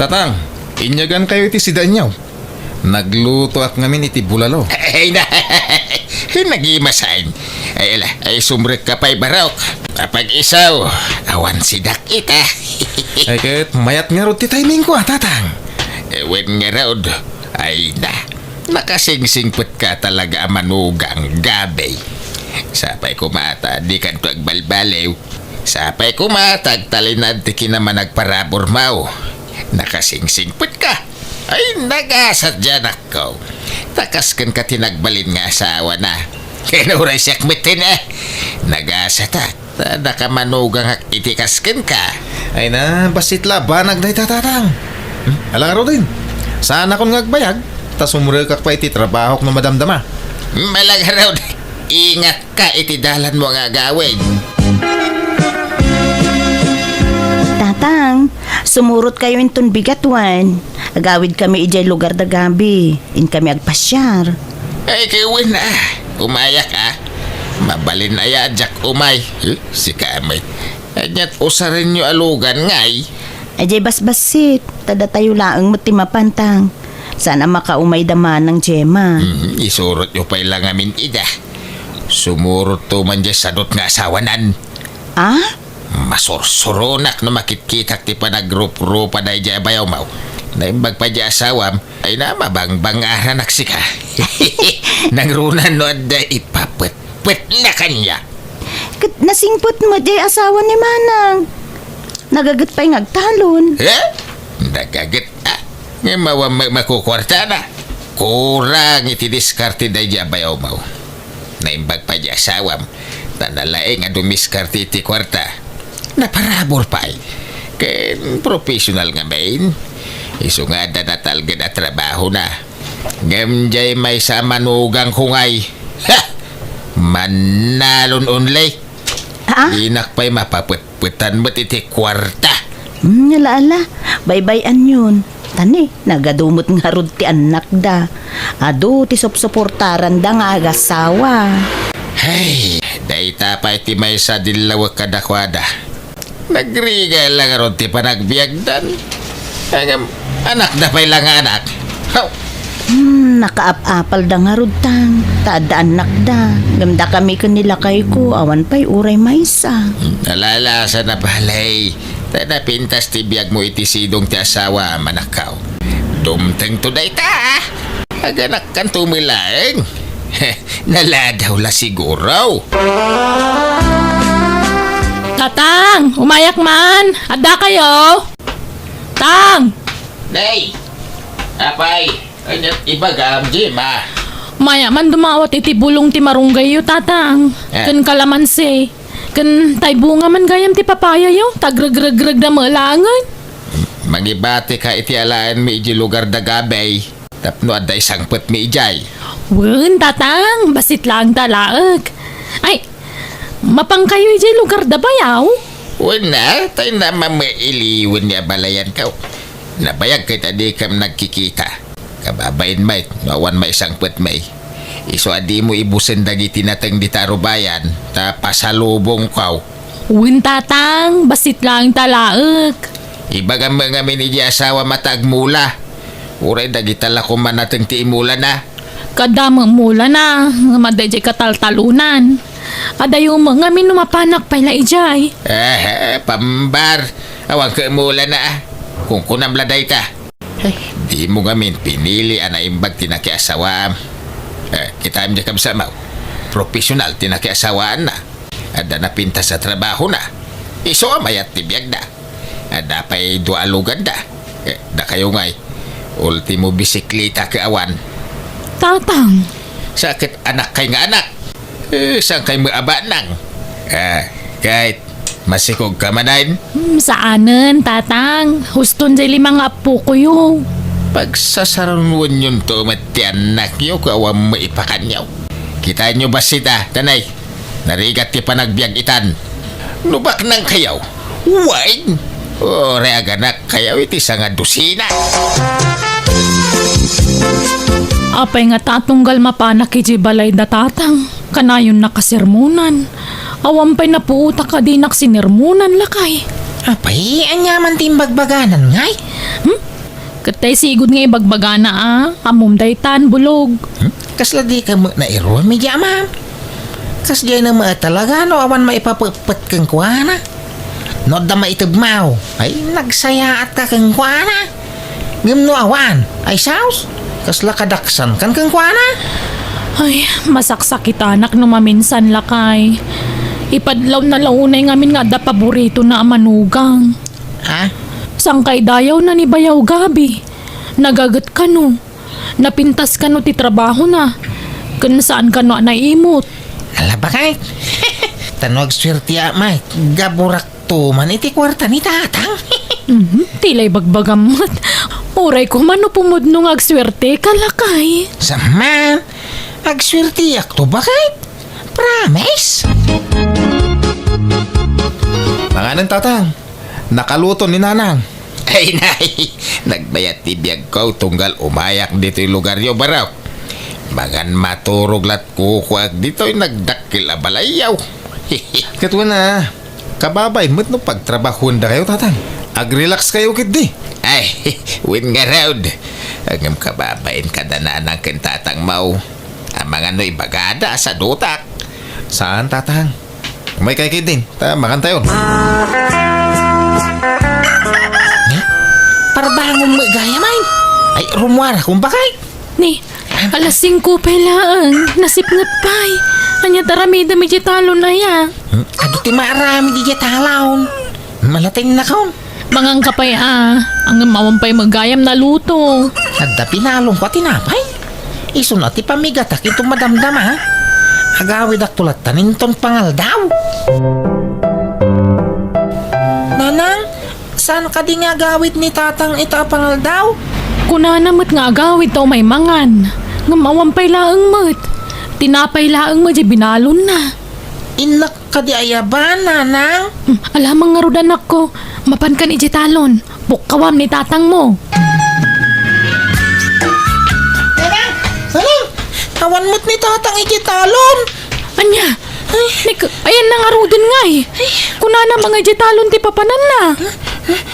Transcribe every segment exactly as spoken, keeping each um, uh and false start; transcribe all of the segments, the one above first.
Tatang, inyagankayo iti sidaenyo. Naglutoak ngamin iti bulalo. Ay na, ay, nagimasan. Ay, ala, ay, sumrekka pay, Barok. Apag-isu, awan sidak ita. Ay, ket mayat ngarud ti timingko, a, Tatang. Eh, wen ngarud. Ay na, nakasingsingpetka talaga a manugang, Gabi. Sapay koma ta dikanto agbalbaliw. Sapay koma ta agtalinaed ti kinamanagparaburmo. Nakasingsingpetka. Ay, nagasat diay anakko. Ta kas kenka ti nagbalin nga asawana. Ken uray siak metten, eh. Nagasatak. Ta adda ka manugangak iti kas kenka. Ay na, bassit la a banag dayta, Tatang. Hmm? Ala ngaruden, saanakon nga agbayag, ta sumrekak pay iti trabahok no madamdama. Ala ngarud, ingatka iti dalanmo nga agawid. Tatang, sumurotkayo inton bigat wen. Agawidkami idiay lugar da Gabi. Inkami agpasiar. Ay, ket wen a. Umayak a. Mabalin aya a diak umay. Eh, sika met. Ania't usarenyo a lugan ngay? Ay, diay basbassit. Ta datayo laeng met ti mapan, Tang. Saan a makaumay da manang Gemma. Mhm, isurotyo pay la ngamin ida. Sumurotto man diay sadut nga asawanan. Ah? Masursuronak no makitkitak ti panagruprupa daydiay a bayawmo. Naimbag pay diay asawam, ay na, mabangbangaranak sika. Nangruna no adda ipapetpetna kaniak. Ket nasingpet met diay asawa ni manang. Nagaget pay nga agtalon. Eh? Nagaget a. Ngem awan ma-, makukuartana. Kurang iti diskarte daydiay a bayawmo. Naimbag pay diay asawam, ta nalaing a dumiskarte iti kuarta. Naparabur pay. Ken professional ngamin. Isu nga adda natalged a trabahona. Ngem diay maysa a manugangko ngay. Ha! Mannalon only. Ah? Dinak pay mapapetpetan met iti kuarta. Hmm, ala, ala. Baybay-anyon. Ta ni, nagadu met ngarud ti annakda. Adu ti supsuportaranda nga agasawa. Hay, dayta pay ti maysa a dillawek kadakuada. Nagrigat la ngarud ti panagbiagdan. Ngem, anakda pay la nga anak. Haw! Hmm, nakaap-apalda ngarud, Tang, ta adda annakda. Ngem dakami ken ni lakayko, awan pay uray maysa. Hmm, ala, ala, saan a balay. Ta napintas ti biagmo iti sidong ti asawam, anakko. Dumtengto dayta, a. Aganakkanto met laeng. Naladaw la siguro. Tatang, umayak man. Addakayo? Tang! Nay! Apay, ania't ibagam, Gemma? Maya man dumawat iti bulong ti marunggayyo, Tatang. Eh. Ken kalamansi. Ken tay bunga man gayam ti papayayo, ta agregregregda met laengen. Mangibatika iti alaenmi idiay lugar da Gabay. Tapno adda isangpetmi idiay. Wen, Tatang, bassit laeng ta alaek. Ay, mapankayo idiay lugar da bayaw? Wen a, tay na mamailiwen ni abalayanko. Nabayag ket a dikam nagkikita. Kababain met no awan maisangpetmi. Isu a dimo ibusen dagiti nateng dita a rubayan, ta pasalubongko. Wen, Tatang, bassit laeng ta alaek. Ibagam met ngamin idiay asawam a ta agmula. Uray dagita la koma nateng ti imulana. Kada met mulana, ngem adda idiay kataltalonan. Adayo met ngamin no mapanak pay la idiay. Eh, pambar. Awan ket mulana, a. Kunkunam la dayta. Eh, dimo ngamin pinili a naimbag ti nakiasawam. Eh, kitaem diay kabsatmo. Profesional ti nakiasawaanna. Adda napintas a trabahona. Isu a mayat ti biagda. Adda pay dua a luganda. Eh, dakayo ngay. Ultimo bisikleta ket awan. Tatang. Sa ket anakkay nga anak. Eh, saankay met a banang? Ah, ket masikogka manen? Hmm, saanen, Tatang. Huston jay lima nga appokoyo. Pagsasarunoenyonto met ti annakyo ket awan met ipakanyo. Kitaenyo bassit a, tanay. Narigat ti panagbiag itan. No baknangkayo, wen, uray aganakkayo iti sangadusina. Apay ngata a tunggal mapanak idiay balay da Tatang, kanayon nakasermonan. Awan pay napuotak a dinak sinermonan, lakay. Apay, ania man ti imbagbaganan ngay? Hmm? Ket tay sigud nga ibagbagana a, ammom daytan, Bulog. Hmm? Kasla dika met nairuam iti amam? Kasdiay na met talaga no awan maipapetpet kenkuana. No adda maitedmaw, ay nagsayaatka kenkuana. Ngem no awan, ay saos, kasla kadaksankan kenkuana. Ay, masaksakitanak no maminsan, lakay. Ipadlawna la unay ngamin nga adda paboritona a manugang. Ha? Sangkay dayawna ni Bayaw Gabi. Nagaget kano. Napintas kano ti trabahona. Ken saan kano a naimot. Ala, bakit? Ta no agsuertiak, Mike, gaburak to man iti kuarta ni tatang. Mhm, ti la ibagbagam met. Uray koma no pumudno nga agsuerteka, lakay. Saan man, agsuertiak to, bakit? Promise? Manganen, tatang. Nakaluto ni nanang. Ay, nay, nagbayat ti biagko tunggal umayak ditoy lugaryo, barok. Mangan maturog lat kukuak ditoy nagdakkel a balayyo. Ket wen a, kababain met no pagtrabahuendakayo, tatang. Agrelax kayo ketdi. Ay, wen ngarud. Ngem kababain kada nanang ken tatang mo. Amangan no ibagada a sadutak. Saan, tatang? Umaykay ketdin, ta mangantayon. Parbangon met gayam ay. Ay, rummuarakon, bakit? Ni, alas singko pay laeng, nasipnget pay. Ania ti aramidem idiay talon aya? Hmm? Adu ti maaramid idiay talon. Malatinnakon. Manganka pay a, ngem awan pay met gayam naluto. Adda pinalongko a tinapay. Isuna ti pamigatak iti madamdama. Agawidakto latta inton pangaldaw. Nanang, saan kadi nga agawid ni tatang ita a pangaldaw? Kunana met nga agawid ta umay mangan. Ngem awan pay laeng met. Tinapay laeng met diay binalonna. Innak kadi ayaban, nanang? Hmm, alamang ngarud, anakko. Mapankan idiay talon. Pukkawam ni tatangmo. Nanang! Nanang! Awan met ni tatang idiay talon! Ania? Ay. Ni, ayanna ngaruden ngay. Kunana nga idiay talon ti papananna.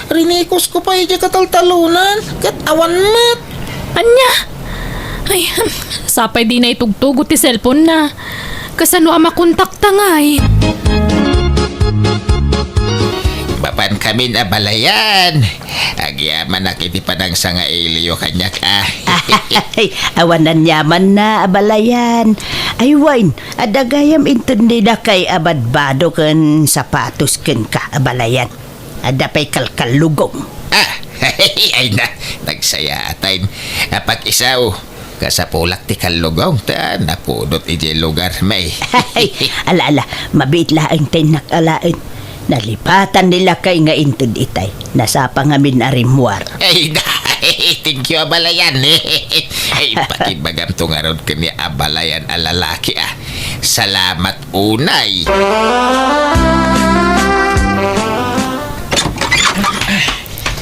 Rinikusko pay idiay kataltalonan, ket awan met. Ania? Ay, sapay dina itugtugot ti cellphone-na. Kasano a makontakta ngay? Mapankamin, abalayan. Agyamanak iti panangsangailiyo kaniak, a. Ay, awan aniamanna, abalayan. Ay, wen, adda gayam inton dinakay a badbado ken sapatos kenka, abalayan. Adda pay kalkallugong. A, ay na, nagsayaatay. Apak-iso, kasapulak ti kallugong ta napudot idiay lugarmi. Ay, ala, ala, mabiit laeng ti innak alaen. Nalipatan ni lakay nga inted itay. Nasapa ngamin a rimmuar. Ay na, thank you, abalayan. Ay, pakibagamto ngarud ken ni abalayan a lalaki, a. Salamat unay.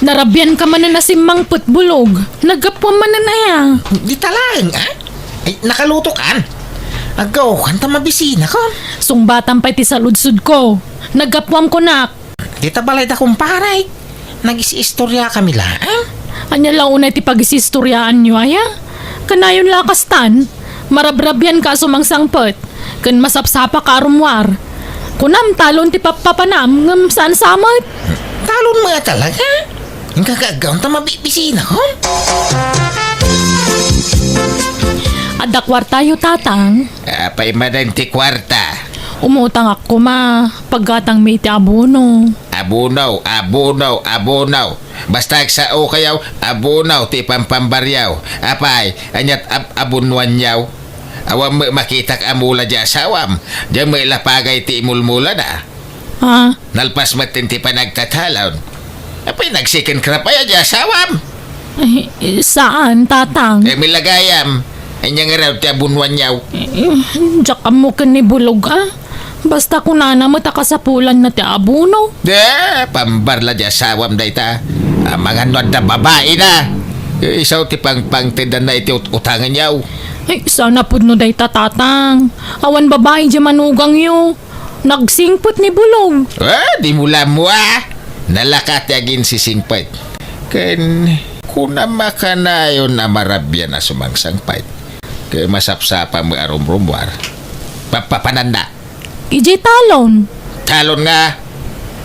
Narabianka manen a simmangpet, Bulog. Naggapuam manen aya? Dita laeng, a? Ay, nakalutokan. Aggaokan ta mabisinakon. Sungbatan pay ti saludsodko. Naggapuam kunak. Dita balayda, kumpare. Nagis-istoriakami laeng. Ania la unay ti pagis-istoriaanyo, aya? Kanayon la kastan. Marabrabianka a sumangsangpet. Ken masapsapaka a rummuar. Kunam, talon ti pappapanam, ngem saan sa met. Talon met a talaga? Inka aggaon ta mabibisinakon. Adda kuartayo, tatang? Apay manen ti kuarta? Umutangak koma, paggatangmi iti abono. Abono, abono, abono. Basta agsaokayo, abono ti pampambaryo. Apay, aniat ab-, abonuanyo? Awan met makitak a mula diay asawam. Diay met lapagay ti imulmulana. A? Nalpas met ti panagtatalon. Apay, nag-second crop aya diay asawam? Ay, saan, tatang? E, milagayam. Ania ngarud ti abonuanyo? E, diak ammo ken ni Bulog, a. Basta kunana met a kasapulanna ti abono. De, pambarla diay asawam dayta. Amangan no adda babaina. E, isu ti pangpangtedanna iti ut-, utanganyo. Ay, saan a pudno dayta, tatang. Awan babai diay manugangyo. Nagsingpet ni Bulog. A, dimo la ammo, a. Nalaka ti aginsisingpet. Ken, Una makanayon a marabian a sumangsangpet. Ket masapsapa met a rumrumuar. Papapananda. Idiay talon. Talon nga?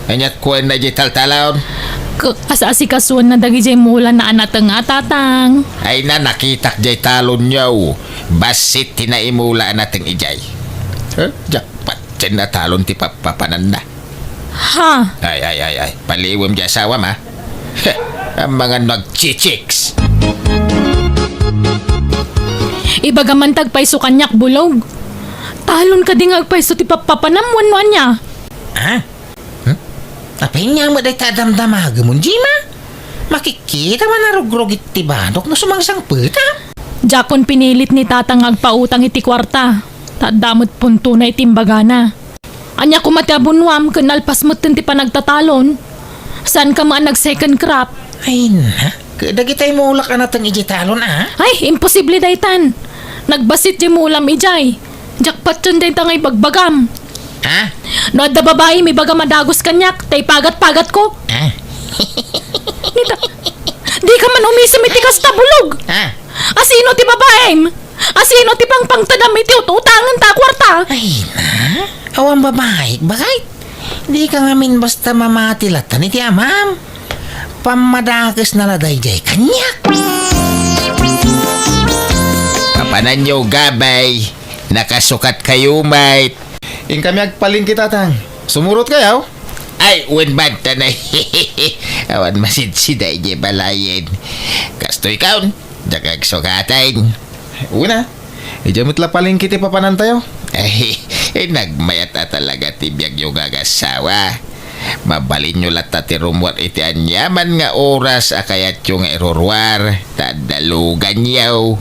Aniat kuenna idiay taltalon? K-, as-asikasuenna dagidiay mulana a nateng a, Tatang. Ay na, nakitak diay talonyo. Bassit ti naimula a nateng idiay. Eh, jackpot. Diyan a talon ti papapananda. Ha? Ay, ay, ay, ay. Paliwem diay asawam, ha? Heh, amangan no agchichiks. Ibagam man ti agpayso kaniak, Bulog. Talon kadi nga agpayso ti papapanam wenno ania? Ha? Hmm? Apay nga met dayta a damdamagem, Jima? Makikita man a rugrugit ti banok no sumangsangpet, ha? Diakon pinilit ni Tatang nga agpautang iti kuarta. Ta adda met puntona iti imbagana. Ania koma ti abunuam ken nalpas metten ti panagtatalon? Saanka met a nag-second crop? Ay na, ket dagitay mulak a nateng idiay talon, a? Ay, imposible daytan. Nagbassit diay mulam idiay. Jackpot dayta nga ibagbagam. Ha? No adda babaim, ibagam a dagus kaniak, ta ipagat-pagatko. Ha? Nita, dika man umisem iti kasta, Bulog. Ha? Asino ti babaim? Asino ti pangpangtedam iti ut-utangenta a kuarta? Ay na, awan babaik, baket? Dika ngamin basta mamati latta iti amam. Pammadakesna la daydiay kaniak. Papananyo, gabay. Nakasukatkayo met. Inkami agpalengke, Tatang. Sumurotkayo? Ay, wen, banta na. Awan masidsida idiay balayen. Kastoy kaon, diak agsukaten. Wen a, idiay met la palengke ti papanantayo. Ay, eh, nagmayat a talaga ti biagyo nga agassawa. Mabalinyo latta ti rummuar iti aniaman nga oras a kayatyo nga iruruar, ta adda luganyo.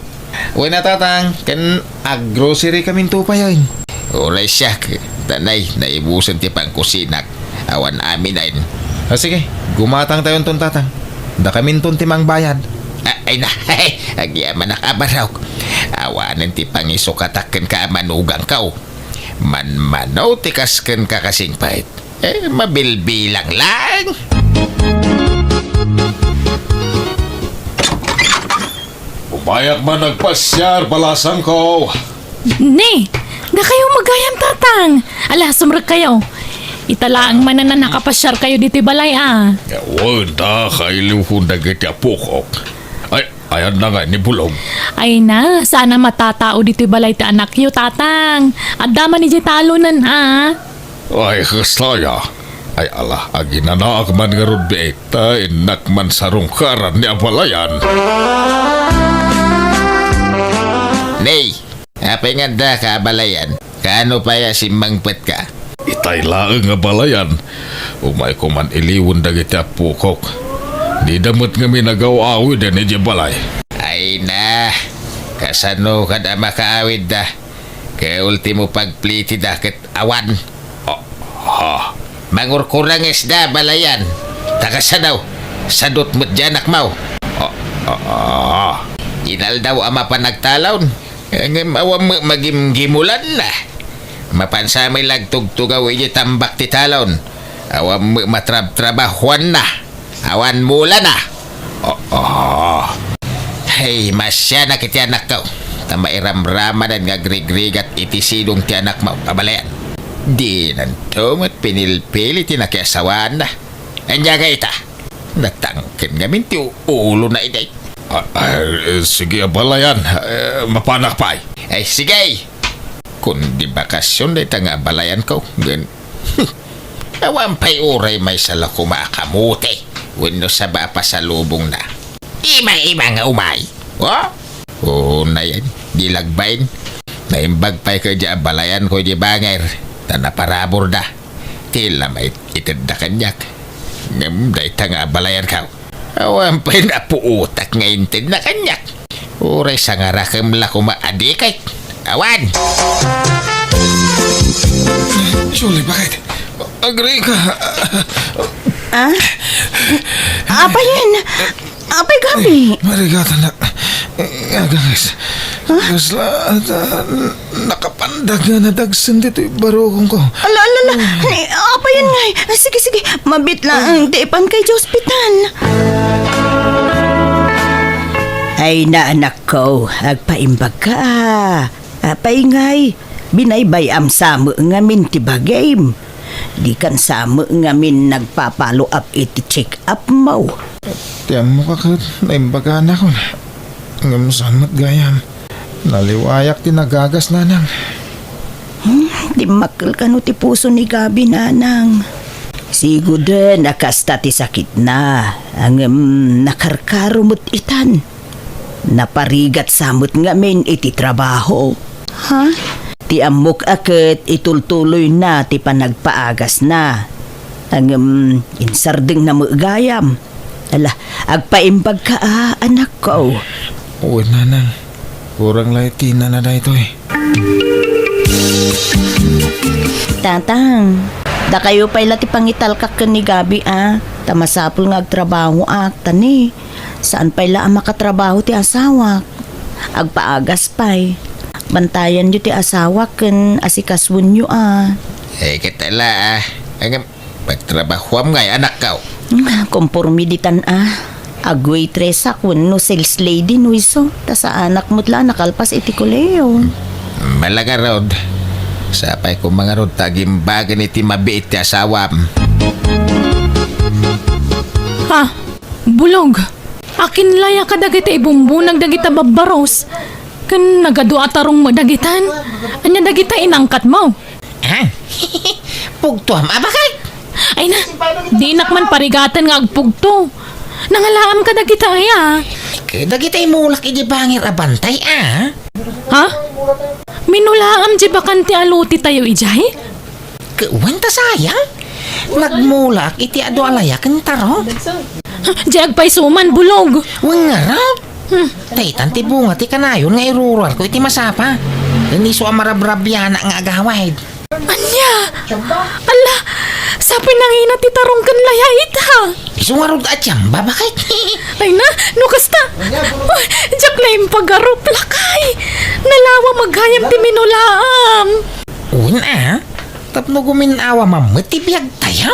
Wen a, Tatang, ken aggrocery kaminto payen. Uray siak, ta nay, naibusen ti pangkusinak. Awan amin ayen. A, sige, gumatangtayonton, Tatang. Dakaminton ti mangbayad. A-, ay na, agyamanak a barok. Awanen ti pangisukatak kenka a manugangko. Manmano ti kas kenka kasingpet. Eh, mabilbilang lang. Umayak man nagpasiar, balasangko. Ne, dakayo met gayam, Tatang. Ala, sumrekkayo. Ita laeng manen a nakapasiarkayo ditoy balay, a. Wen, ta kailiwkon dagiti apokok. Ay, ayanna nga ni Bulog. Ay na, saan a matatao ditoy balay ti anakyo, Tatang. Adda man idiay talonen, a. Ay, kasta aya. Ay, ala, aginanaak man ngarud biit, ta innak man sarungkaran ni abalayan. Nay, apay nga addaka abalayan? Kaano pay a simmangpetka? Itay laeng abalayan. Umayko man iliwen dagiti appokok. Dida met ngamin agaw-awiden idiay balay. Ay na, kasano kad a makaawidda? Ket ultimo pagplitida ket awan. Ah, ah. Mangurkurangesda, balayan. Ta kasano? Sadut met diay anakmo. Ah, ah, ah. Inaldaw a mapan agtalon. Ngem awan met magimgimulanna. Mapan sa met la agtugtugaw idiay tambak ti talon. Awan met matrabtrabahuanna. Awan mulana. Oo. Hey, masianak iti anakko. Ta mairamramanen nga agrigrigat iti sidong ti anakmo, abalayan. Dinanto met pinilpili ti nakiasawaanna. Ania nga ita? Natangken ngamin ti ulona idi. Ah, ah, sige, abalayan. Eh, mapanak pay. Ay, sige. Kundi bakasion dayta nga abalayanko. Ngem, awan pay uray maysa la koma a kamote wenno saba a pasalubongna. Ima-ima nga umay. Oh? Oo, nayan. Di lagbain. Naimbag pay ket diay abalayanko idiay bangir. Ta naparaburda. Ti la maitedda kaniak. Ngem dayta nga abalayanko. Awan pay napuotak nga intedna kaniak. Uray sangarakem la koma a dikit. Awan! Julie, bakit? Agrika. Ah? Apay yen? Apay gapi? Marigatan na. Agangis. Huh? Kasla, ah, nakapandag nga nadagsen ditoy barukongko. Ala, ala, ala. Ay, apay yen ngay? Sige, sige. Mabit laeng ti ipanka idiay ospital. Ay na, anakko, agpaimbagka, a. Apay ngay, binaybay-am sa met ngamin ti bagim. Dikan sa met ngamin nagpa-follow up iti check-up mo. Ti ammok a ket naimbaganak. Ngem saan met gayam? Naliwayak ti nagagas, nanang. Hmm, dimmakkel kano ti puso ni Gabi, nanang. Siguden a kasta ti sakitna, ngem nakarkaro met itan. Naparigat sa met ngamin iti trabaho. Ha? Ti ammok a ket itultuloyna ti panagpaagasna. Ngem insardengna met gayam. Ala, agpaimbagka a, anakko. Wen, nanang. Kurang la iti nana daytoy. Tatang, dakayo pay la ti pangitalkak ken ni Gabi a, ta masapul nga agtrabahoak, ta ni, saan pay la a makatrabaho ti asawak. Agpaagas pay. Bantayanyo ti asawak ken asikasuenyo a. Eh, ket ala, a. Ngem, pagtrabahoam ngay, anakko. Konporme ditan a. Ag-waitress wenno sales lady no isu, ta saanak met la a nakalpas iti kolehio. Bala ngarud. Sapay koma ngarud ta agimbagen iti mabiit ti asawam. Ha? Bulog. Akin la ya kadagiti ibumbunag dagita babbaros? Ken nagadu a tarong met dagitan? Ania dagita inangkatmo? Ah? Pugtoam a baket? Ay na, dinak man parigaten nga agpugto. Nangalaam kadagita aya? Kadagita imulak idi bangir a bantay, a. Ha? Minulaam di bakan ti alutitayo idiay? Ket wen ta sayang? Nagmulaak iti adu a layak ken taro. Diay agpayso man, bulog. Wen ngarud. Hmm. Daytan ti bunga ti kanayon nga iruruarko iti masapa. Ken isu a marabrabianak nga agawid. Ania? Ala, sapay nangina ti tarong ken laya ita. Isu ngarud a tiamba, baket. Ay na, no kasta. Uy, diak la impagarup, lakay. Nalawa met gayam ti minulaam. Wen a, tapno gumin-awam met ti biagtayo.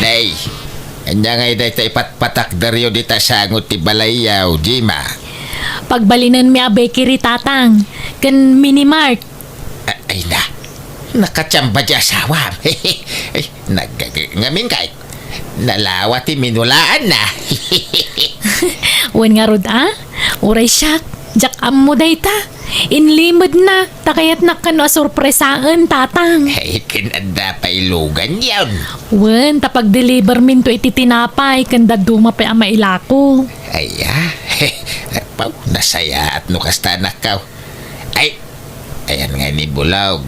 Nay, ania ngay dayta ipatpatakderyo dita sango ti balayyo, Jima? Pagbalinenmi a bakery, Tatang, ken mini mart. A-, ay na, nakatiamba ti asawam. Ay, naggaga-, ngamin kay, nalawa ti minulaanna. Wen ngarud a, uray siak, diak ammo dayta. Inlimedna, ta kayatnak kano a sorpresaen, Tatang. Ay, ken adda pay luganyon. Wen, ta pagdeliverminto iti tinapay, ken dadduma pay a mailako. Ay, a. Apaw, nasayaat no kasta, anakko. Ay, ayan nga ni Bulog.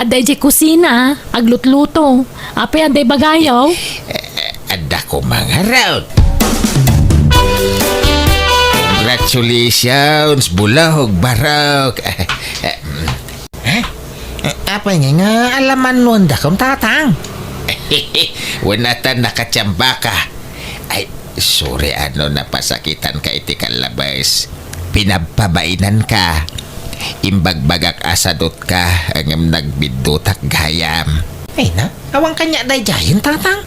Adda idiay kusina, aglutluto. Apay adda ibagayo? Eh, adda koma ngarud. Congratulations, Bulog, Barok. Eh, eh, mm. Eh? Eh, apay nga, nga alaman no andakon, Tatang? Wen a ta nakatiambaka. Ay, sorry a no napasakitanka iti kallabes. Pinabpabainanka. Imbagbagak a sadutka, ngem nagbiddutak gayam. Ay na, awan kaniak daydiayen, Tatang.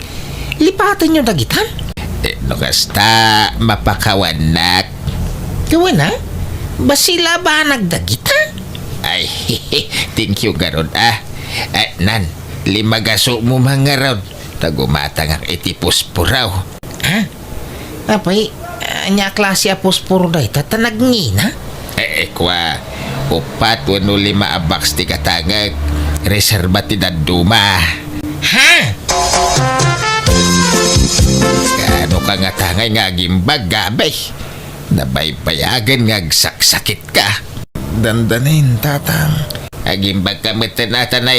Lipatenyo dagitan. Eh, no kasta, mapakawannak. Wen a, bassit la a banag dagita. Ay, thank you ngarud a. Eh, nan, limagasomo man ngarud. Ta gumatangak iti posporo. Ha? Apay, ania a klase a posporo dayta ta nagngina? Eh, eh, kua, upat wenno lima a box ti gatangek. Reserba ti dadduma. Ha? Kaano ka nga tangay nga agimbag, Gabi? Nabaybayagen nga agsaksakitka. Dandanin, Tatang. Agimbagka metten a, Tatang.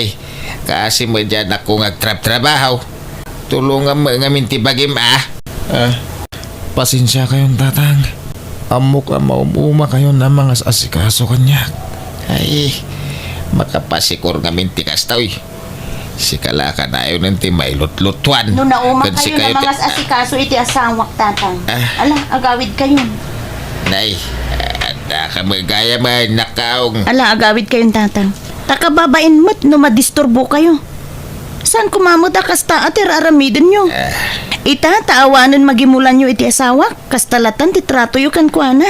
Kaasi met diay anakko nga agtrabtrabaho. Tulongam met ngamin ti bagim a. Ah, pasensiakayon, Tatang. Ammok a maum-umakayon a mangas-asikaso kaniak. Ay, makapasikor ngamin ti kasta, uy. Sika la kanayon ti mailutlutuan. No naumakayon a mangas-asikaso iti asawak, Tatang. Ah. Ala, agawidkayon. Nay, adda ka met gayam a nakaong. Ala, agawidkayon, Tatang. Ta kababain met no madisturbokayo. Saan koma met a kasta a ti ar-aramidenyo? Ah, Ita, ta awanen magimulanyo iti asawak, kasta latan ti tratoyo kenkuana.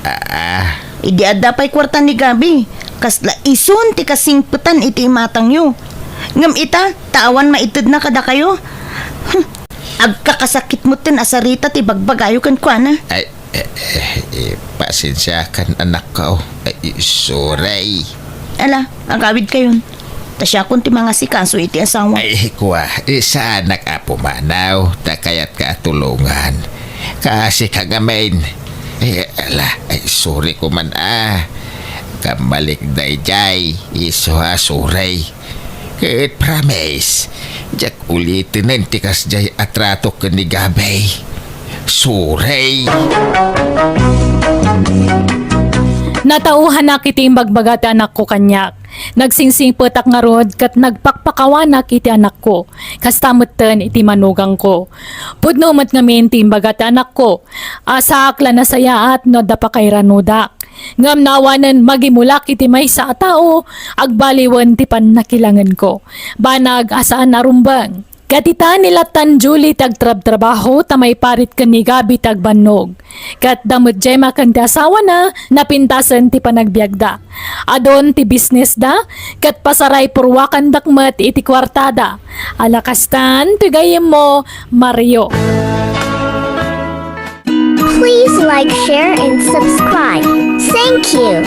Ah, Idi adda pay kuarta ni Gabi, kasla isun ti kasingpetan iti imatangyo. Ngem ita, ta awan maitedna kadakayo. Hmm, agkakasakit metten a sarita ti bagbagayo kenkuana. Ay, eh, eh, eh, pasensiakan, anakko. Ay, sorry. Ala, agawidkayon. Ta siakon ti mangasikaso iti asawa. Ay, kua, eh, saanak, Apo Manaw, ta kayatka a tulongan. Kaasi ka ngamin. Eh, ala, ay, sorry ko man, ah. Kamalik dayjay, isu a sorry. Ket promise, diak ulitenen ti kasjay a trato ken ni Gabay. Sorry. Natauhanak iti imbagbaga ti anakko kaniak. Nagsingsingpetak ngarud ket nagpakpakawanak iti anakko. Kasta metten iti manugangko. Pudno met ngamin ti imbaga ti anakko. Asaak la nasayaat no adda pakairanodak. Ngem no awanen magimulak iti maysa a tao, agbaliwen ti pannakilangenko. Banag a saan a rumbeng. Ket ita, ni latan Julie ti agtrabtrabaho ta maiparit ken ni Gabi ti agbannog. Ket da met Gemma ken ti asawana, napintasen ti panagbiagda. Adun ti bisnesda, ket pasaray purwakandak met iti kuartada. Ala kastan ti gayyemmo, Mario. Please like, share, and subscribe. Thank you.